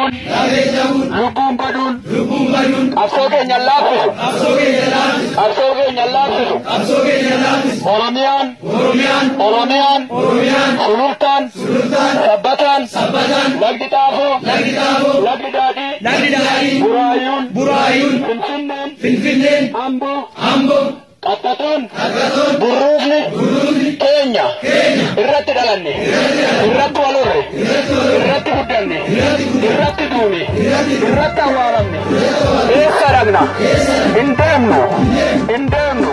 Cabuun, lubbuun baduun, qabsoo keenya laaffisu. Qabsoo keenya laaffisu. Oromiyaan, Oromiyaan, Sulultaan, Sabbataan, Lagdi Xaafoo, Lagdi Daadhii, Buraayyuun, Finfinneen, Amboo, Qaxxatoon, Burruufni, keenya, irratti dhalanne, irratti wal horre, irratti guddanne, irratti duune, irratti awwaalamne. Eessa dhaqna? Hin deemnu, hin deemnu.